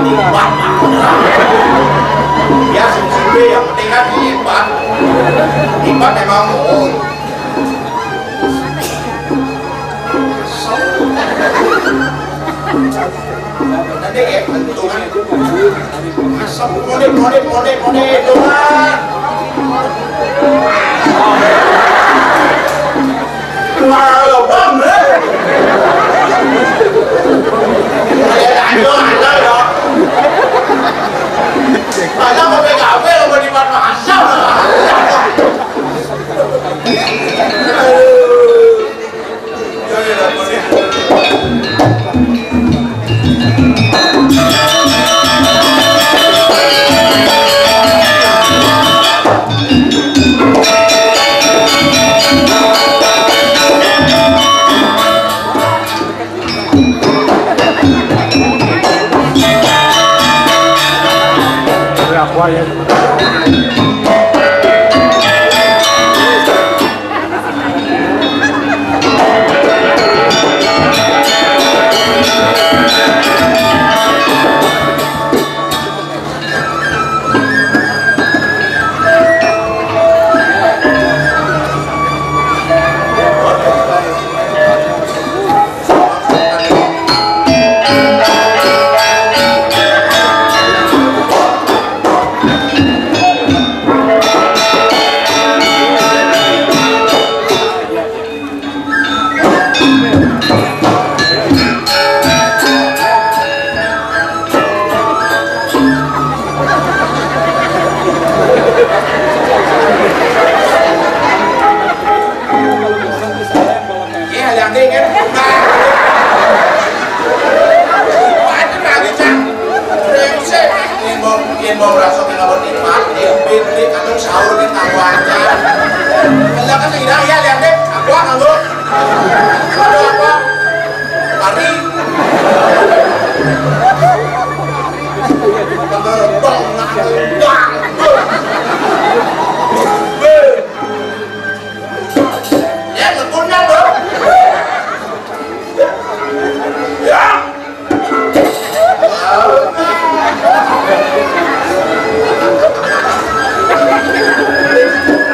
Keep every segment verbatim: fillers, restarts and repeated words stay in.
Lipat. Ya, sing suwe yang penting kan lipat. Lipat emang, oh. Nanti kayak bentukan. Asam, mode, mode, mode, mode, doang. Wah, lo bang, eh. Ada, ada, ada, ya. Ada mau P K B, lo mau di mana? Asam. Aduh. Iya, yang dingin. Nah. Wah, itu lagi, Cak. Brengsek. Yen mau, yen mau rasa kena berlipat, yen beli kadang sahur di tahu aja. Enggak kan tidak, iya, lihat deh. Aku nganggo. Ada apa? Kari. Bang, bang, bang. Ya, ngepunnya, Bro. Ya.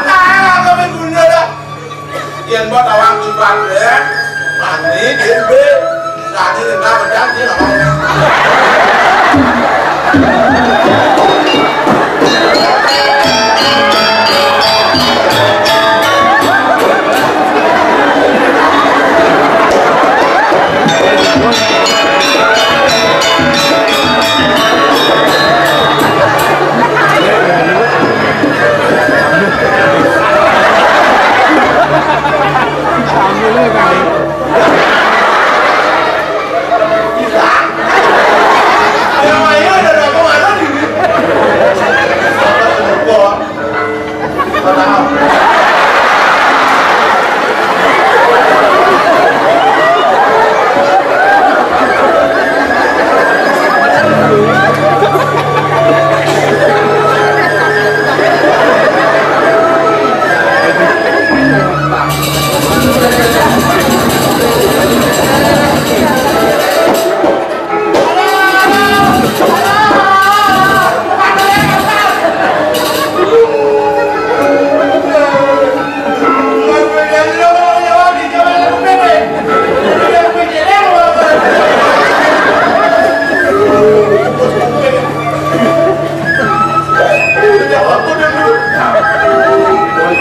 Ah, kami bunda dah. Yen mau tawang kibat, ya. Mandi, yen be. Tadi lima menit, dia nggak mau.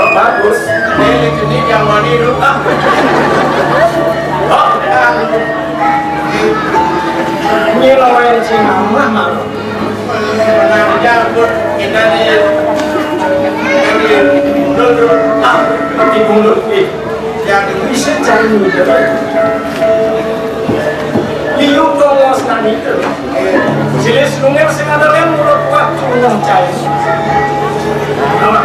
Bagus. Ini jenis yang mandi dulu. Ini lawan si Mama, Mama. Nah, ya ampun, kita nih, ini mundur, ah, tapi mundur, eh, yang bisa cari muda. Liu tolong sekali itu. Jelas lunga sing ada kan mulut kuat, tulung cai. Apa?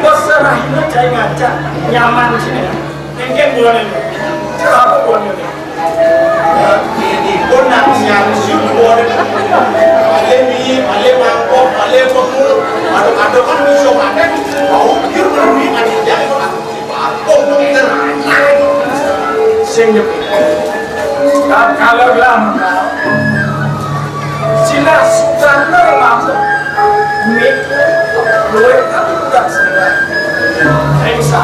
Terserah ini cai ngaca, nyaman sini. Engken bulan ini. Apa bulan ini? Ini pun nak siang siang bulan ini. Balik mi, balik mangkok, balik pengu. Aduh-aduh kan bisa makan. Mau pikir kan ini kan dia itu kan si Pak Agung, dokter. Sing jep. Kalau bilang Nah, Sukanta yang ngambek. Duit, duit kan udah selesai. Saya bisa.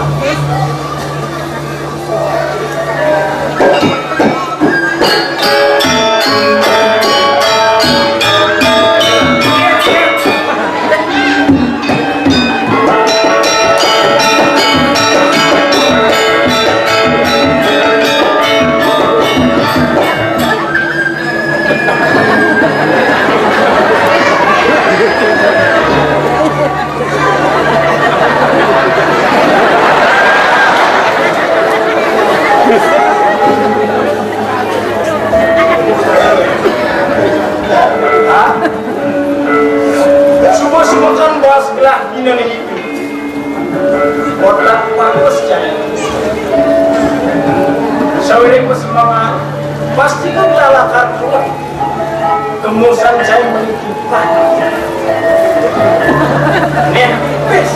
Semua-semua kan bahas gelah ini nih. Otak bagus, Cai. Sawiréh pasemangat, pasti kan lalakar pulang. Kemusan Cai menitipan. Nih, pis.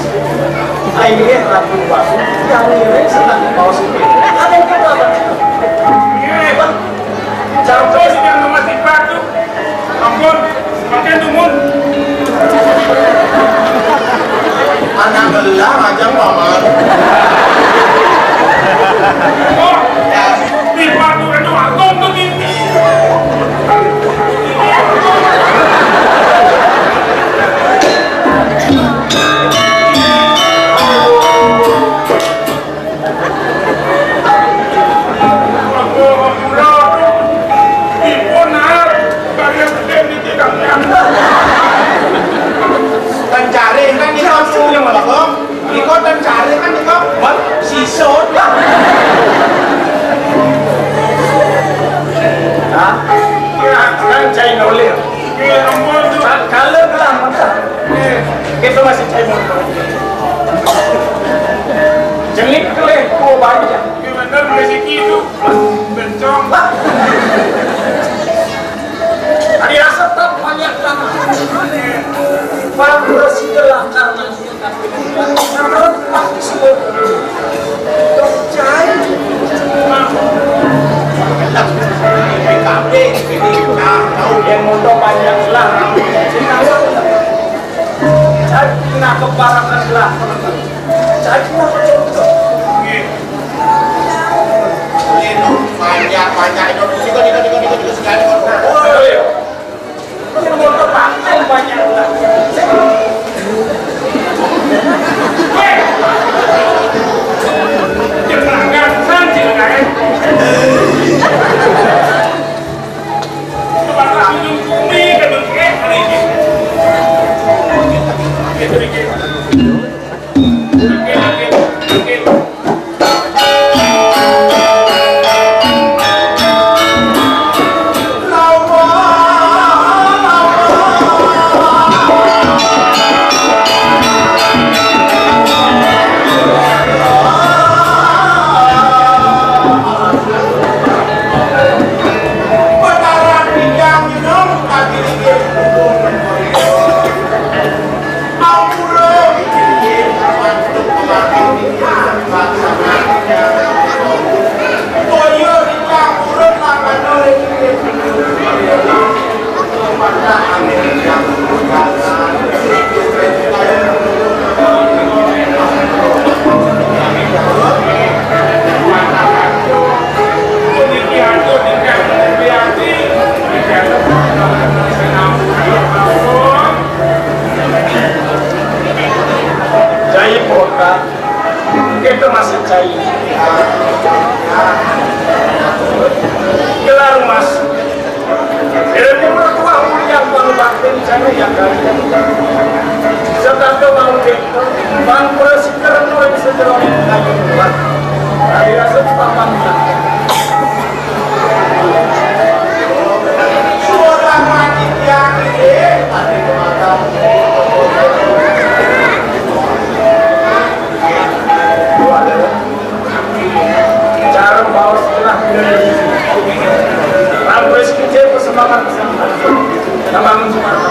Ayo, Ratu Basu, yang ini senang mau sih. Ada yang kenal, Bang? Iya, Bang. Contoh sih yang mati batu. Ampun, makin dumun. Anak gelar aja, Paman. Oh, ya, di batu itu agung tuh, Bibi. Pencari kan di kampung yang malah. Iko pencari kan iko. Wan, sisut. Hah? Kan cai nolir. Kalau gelah mata. Kita masih cai motor. Jenik keleh, kau banyak. Bener, rezeki itu bencong. Hari rasa tak banyak tanah. Pak Presiden lah karena dia tak punya. Karena Pak Presiden. Dok Cai. P K B, ini nah, tahu yang motor banyak lah. Cai, nah, keparakan lah. Cai, nah, contoh. Banyak, banyak. Itu, itu, itu, itu, itu, segala. Oh, iya. Ini motor pakai banyak. Weh. Jangan, jangan, jangan. Kepala ujung bumi, kan, eh, hari ini. Gitu, gitu. Cai Potak, kita masih cai. Gelar Mas. Ilmu bertuah mulia pang bakti cai yang kali. Setanda mau kita, pang presiden mulai sejeroning kayu kuat. Hari rasa papan. Cara bawa setelah. Rambu S P C semangat. Namangun semangat.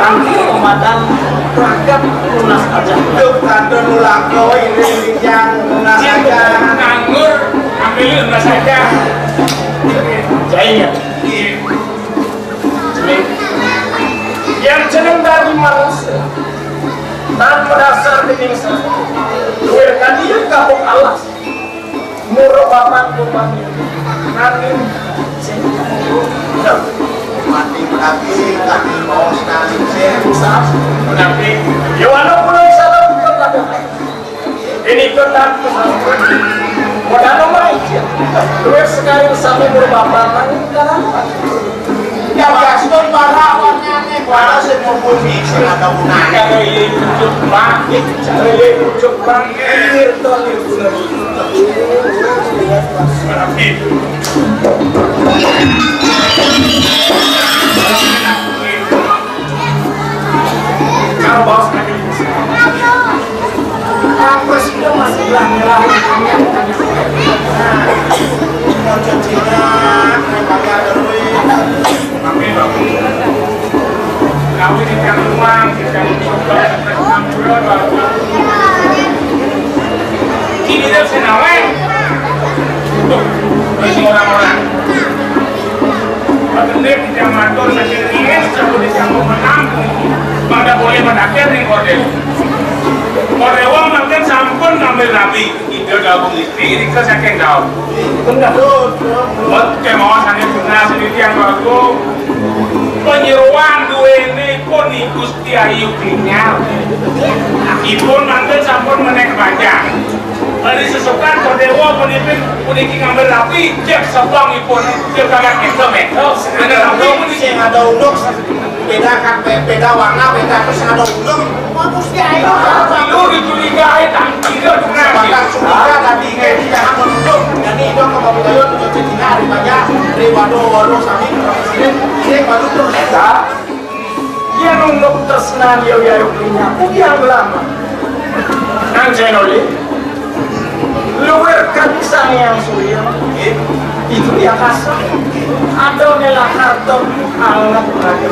Kanti komandan ragat lunas aja. Duh, kantun ulaka iring rijang lunas aja. Nganggur, ambil lunas aja. Jaya. Yang jeneng dadi manusia, tan madasar dening sastra. Duwe kadieu kapok alas. Mura bapak rupane. Nanging sing mati lagi, lagi mau sekali, sing. Tapi, yo, ana pun salah bukan pada. Ini ketat pesantren. Modal nomor aja. Duit sekali sampai berbapak. Ya, gaston para warnane. Para sing ngumpul di sing ada gunane. Cara ini pucuk, Pak. Cara ini pucuk, Pak. Ini Tirta, ini bener. Mana, Pi? Karo baos kaki. Apa sih, udah masih bilang nyerah. Nah, mau cedina, naik pakai ada duit. Tapi, Bang, kawin di Cangkuang, di Cangkuang, Cangkuang, Cangkuang. Ini dia senawai. Tuh, ini orang-orang. Patendek di Cangmatur, sakit ingin, cabut di Cangmatur menang. Pada boleh menakir nih, kode. Kode wong makin sampun ngambil rabi. Ida gabung istri, rika saking daun. Bener. Buat kemauan saking benar sendiri yang bagus. Penyeruan duene pun Gusti Ayu Klinyal. Ipun mangkin sampun menek panjang. Bali sesukan Kodewa punipin puniki ngambil rapi, jek sebang ipun, jek kagak kita meto. Ada rapi puniki. Sing ada unduk, beda kan, be-, beda warna, beda terus sing ada unduk. Wah, Gusti Ayu. Lu dicurigai, tak kira dong. Sebatang curiga tadi, kayak di jangan unduk. Jadi itu kemampuan untuk cedina daripada Rewado Woro sami presiden, ini baru terus. Yen unduk tresnan ya, ya, ya, punya, punya lama. Nang Senoli, luwih kan Sang Hyang Surya. Itu ya kasar. Ada nela karton anget lagi.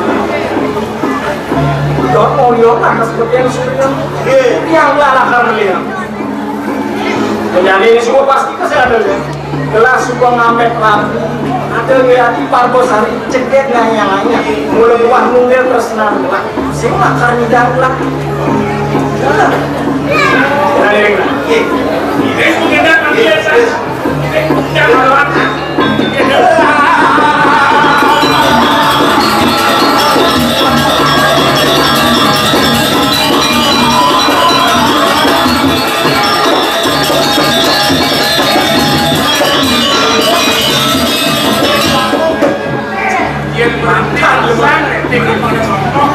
Don Mulyo kan seperti yang Surya. Yang lara kan melihat. Jadi ini semua pasti kesadaran. Gelas suka ngamet lagu. Ada lihat di Parbo Sari, ceget nanya-nanya. Mulai buah nunggil terus nang gelas. Sing lakar nyidang lah. Ini bukan datang biasa. Ini jangan lewat. Yen makan leman, tinggi pada contoh.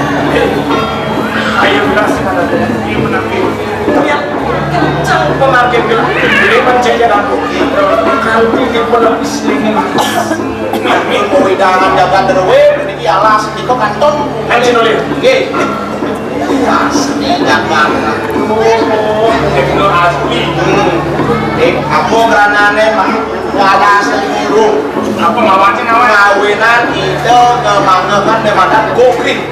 Ayo, beras, mana ada? Ini menang. Yang kencang pemarkir, ini mencegah aku. Kalau tinggi pelebis ini. Ini mau hidangan jaga terwe, ini alas, ini kok kantong. Ayo, sini, Lin. Nggih. Asli Jakarta. Oh, itu asli. Hmm. Eh, apa geranane, Pak? Nggak ada asli burung. Apa mawacin, awan? Kawinan itu ke mana kan, di mana gogri.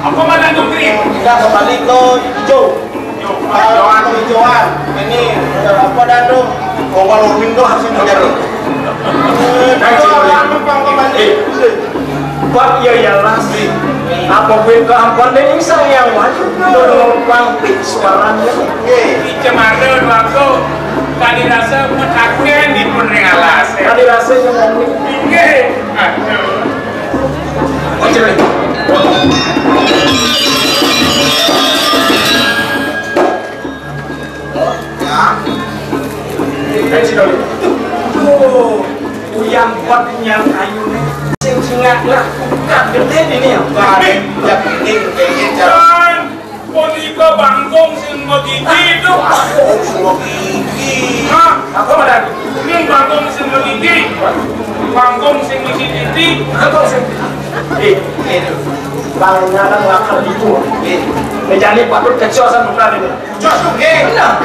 Apa mana gogri? Kita kembali ke hijau. Hijau. Ah, hijauan. Ini, eh, apa dah tuh? Kongkol urin tuh harus menjadi. Eh, nah, itu cuma anu, Pak, kembali. Eh. Pak, iya, iya, Mas. Apa kuwi keampuhan dene Sang Hyang Wali? Lho, Bang, suaranya. Nggih. Iki cemara waktu kali rasa mekaken dipun ring alas. Kali rasa yang ngomong. Nggih. Aduh. Ojo. Ya. Eh, sini dulu. Tuh, uyang kuat nyang kayune. Sing singak lah, buka gede ini ya. Wah, ya, ini, ini, jangan. Punika bangkung sing begigi itu. Bangkung sing begigi. Hah? Apa, Madam? Ini bangkung sing begigi. Bangkung sing begigi. Bangkung sing, eh, itu. Bang, nyadang lakar itu. Eh. Mejane patut kecil sama bukan ini. Jos, oke. Benar.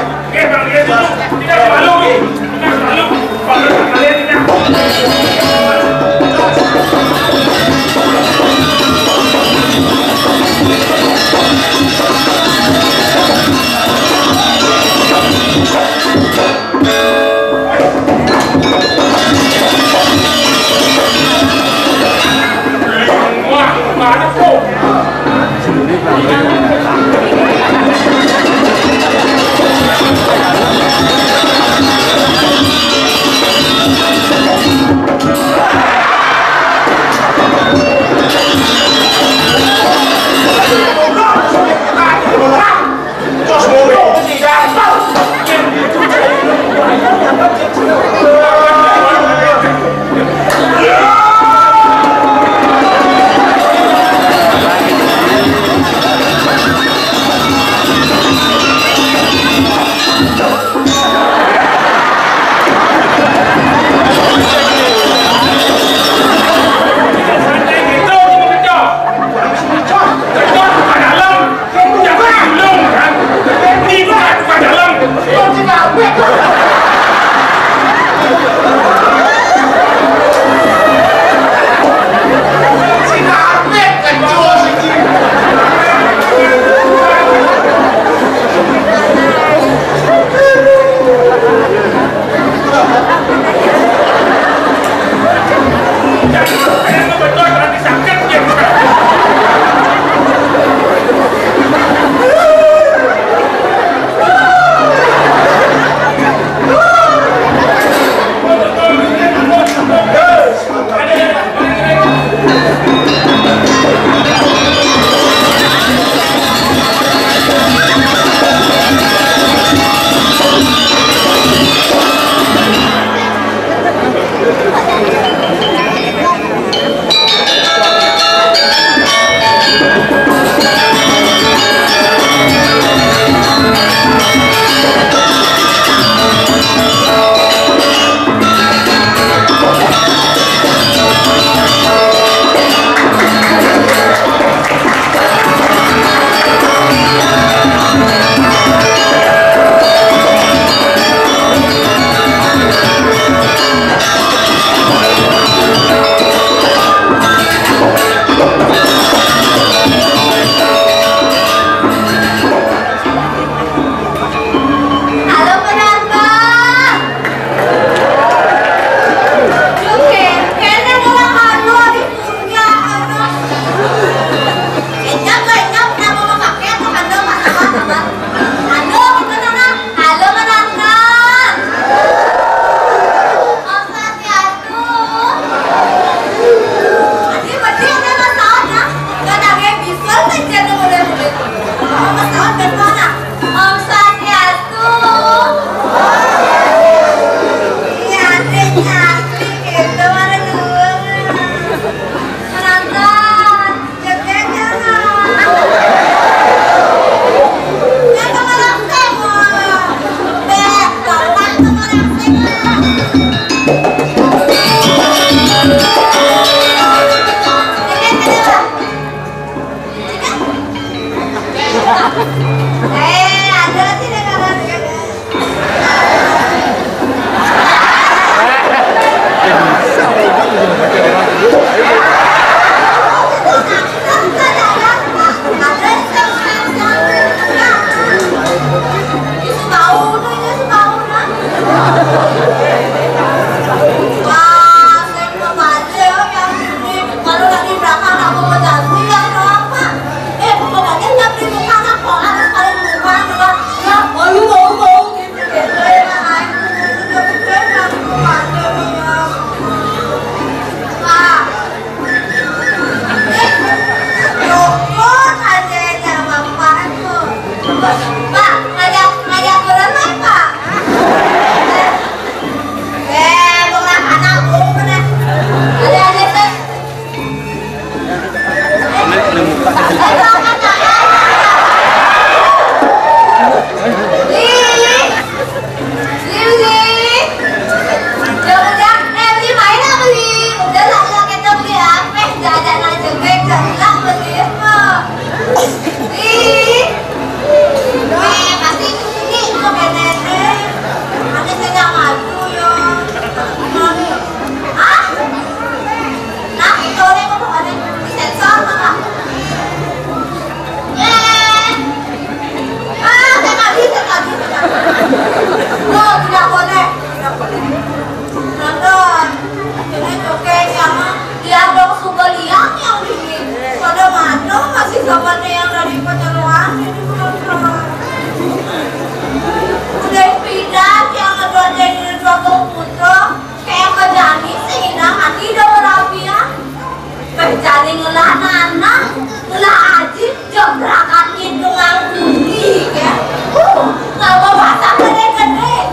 Lah anak, lah aji, jebrakan kidung angkuni, ya. Uh, ngapa basang gedé-gedé?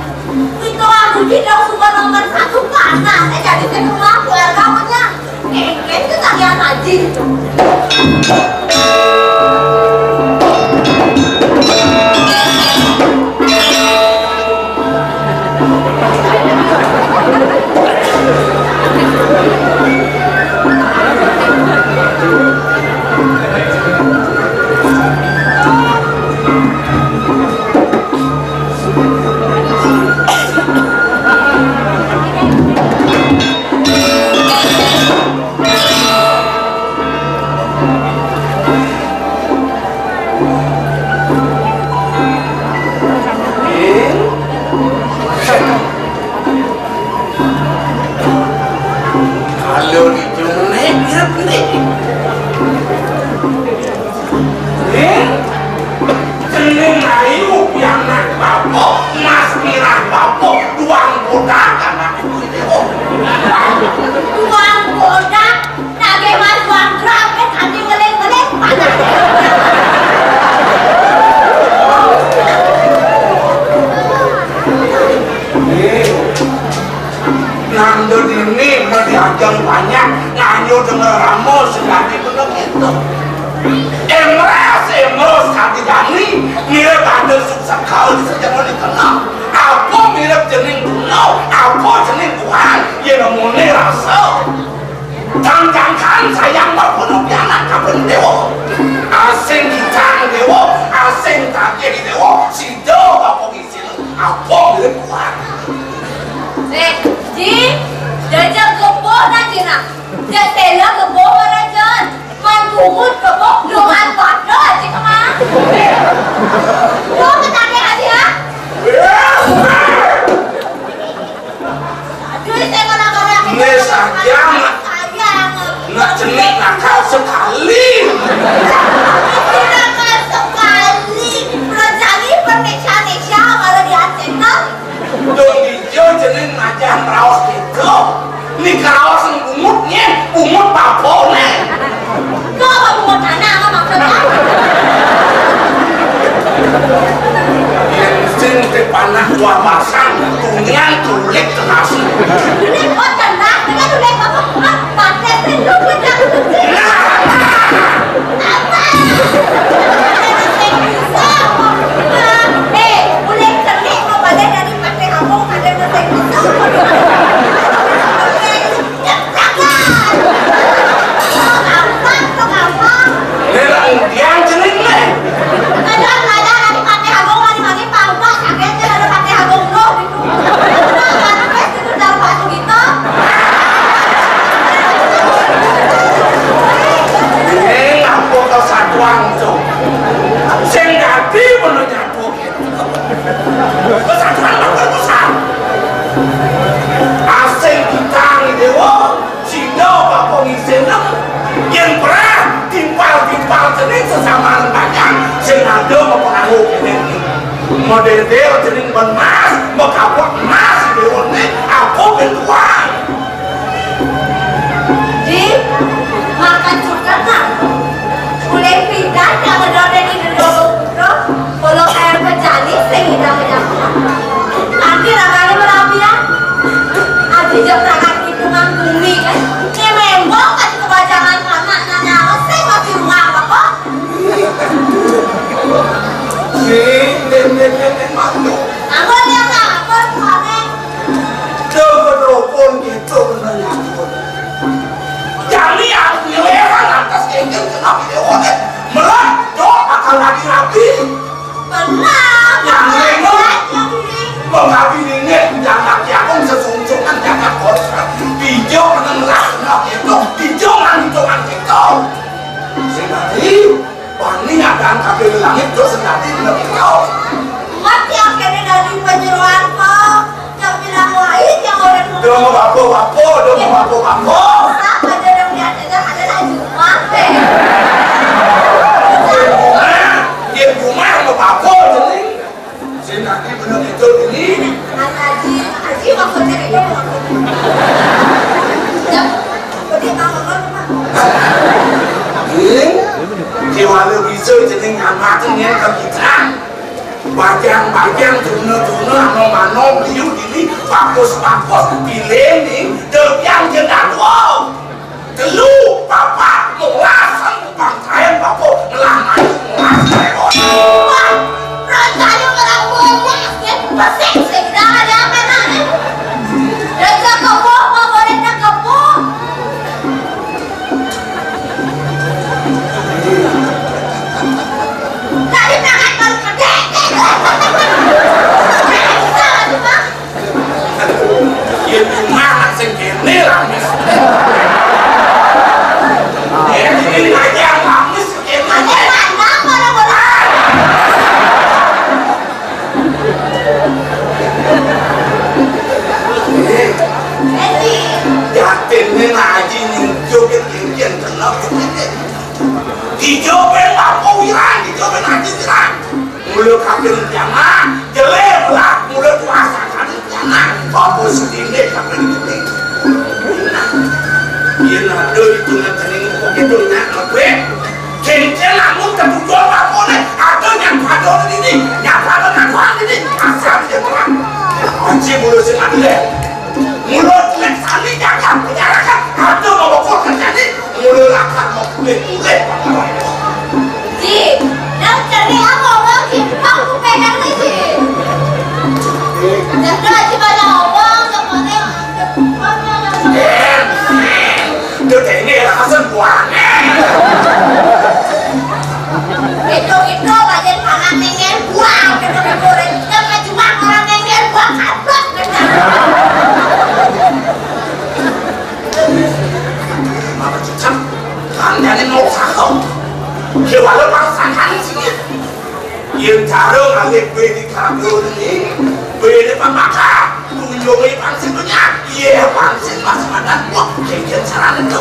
Itu aku jidong suka nomor satu panas, eh, jadi saya keluar keluarga punya. Kéngkén kesakian aji. Kalau di Jumeh, dia pilih. Eh? Cening ayu, pianak bapa, emas mirah bapa, duang bodak, anak ibu itu. Duang bodak, nagih mas duang gram, eh, anjing ngeling-ngeling, panas. Nanda dini madiajeng banyak nganyo denger rama sing dadi bener gitu. Emras, emros kadi dani, mirip ada suksekal di sejaman di tengah. Apa mirip jening gunung, apa jening Tuhan, ya namanya rasa. Tangkangkan sayang berpenuh pianak kapan dewa. Asing kitang dewa, asing tagih dewa, sida apa ngisin, apa mirip Tuhan. Eh, Ji, jajak kebo na Ji na. Jak tela kebo marajan. Man kuhut kebo, doan pada Ji kema. Lo ketanya aja. Aduh, saya kalau kalau Ini saja, nak. Saya nak cenik nakal sekali. Nakal sekali. Perjani perniksa-niksa kalau di Aceh. Dong hijau jening macan raos gitu. Ni karaos sing bungut nye, bungut papo ne. Kok apa bungut tanah apa maksudnya? Yen sing te panak dua pasang, tunian tulik terasi. Ini kok tenang, ini tulik apa? Hah? Pakai sing lu punya. Nah, nah. Apa? Ada sing bisa. Eh, boleh cenik mau balik dari Partai Agung ada bahasa Inggris. Jangan. Gampang, gampang. Ini lah undian cening nih. Ada, ada, ada Partai Agung, ada Partai Agung, ada Partai Agung, loh, gitu. Udah, kan, wes, itu udah waktu gitu. Ini ngapa kau satuan tuh? Sing dadi menurut Pesantren bakal besar. Asing kitang dewa, sida bapa ngisenem. Yen perah, timpal-timpal cening sesamaan panjang, sing ada mapengaruh kene. Model dewa cening ben mas, makapok mas dewa ne, apa ben tuan. Di, makan juga, Kak. Boleh pindah, jangan ada di dulu, bro. Kalau air pecah nih, saya tidak menyangka. Nanti rasanya merapi ya. Aji jam berangkat hitungan bumi, kan? Ini membong, kan, kebajangan anak, nanya, saya masih rumah, apa, kok? Nih, nih, nih, nih, nih, malu. Ampun ya, Kak. Ampun, Kak. Coba telepon gitu, bener nyampun. Jani aku nyeweran atas kengkeng kena video, eh, merak, dok, akan lagi rapi. Benar, yang reno, yang ini. Mengabdi ningit, jangan jagung sesungsungan, jangan kontrak. Hijau menengah, kena gitu. Hijau nang hitungan gitu. Sinari, Bani ngadang kabeh langit terus sendati bener kau. Mat yang kene dadi penyeruan kok. Yang bilang lain yang orang. Dong apa-apa, dong apa-apa. Apa aja yang dia ada, ada lagi. Mat, eh. Dia bunga, dia bunga, Ning nyambatang yen kegitan. Bajang-bajang, tuna-tuna, anom-anom, liu dini, bagus-bagus, pilih ning, depiang jendawa. Telu, papat, molas, bangsaen, bapa, ngelah maju, molas, repot. Wah, rasanya orang molas, ya, pesek, saya kira ada apa, nak? Rasa kebo, apa boleh tak kebo? Tadi tangan baru gede. Bisa, Bang. Ya, cuma anak sing kene lah, Mis. Ya, ini aja, Bang, Mis, kene. Aja, Bang, Bang, mana, mana? Yatin ne ngaji nyucuk yang kenal. Dijawabin bapa wiran, dijawabin ngaji wiran. Mula kaping jamaah, jelek lah, mula puasa kaping jamaah. Bapa sedih kaping gede. Yen ada itu ngetening kok itu nak ngebek. Cincin lamun kebutuhan bapane, ada yang pada ini, yang pada ngakuan ini, asal dia terang. Kunci mulu sing adile. Mulu tulen sami jaga penjarakan, ada mau bokor kerjane, mulu lakar mau kulit-kulit. Ji, nang cari apa orang sih? Aku pengen nih, Ji. Jaga aja banyak orang, yang mana yang ada. Itu ini ya, kasar buahnya. Itu, itu, badan orang nengel buang, itu, itu, orang kita mah cuma orang nengel buang, kaplok, gitu. Apa cecep? Kan dari mau sakau. Dia walau pasangan sini. Yen cara ngalih bini kabur ni, bini pemaka, kunjungi pangsit banyak, iya pangsit masih makan, wah, kengkeng saran itu.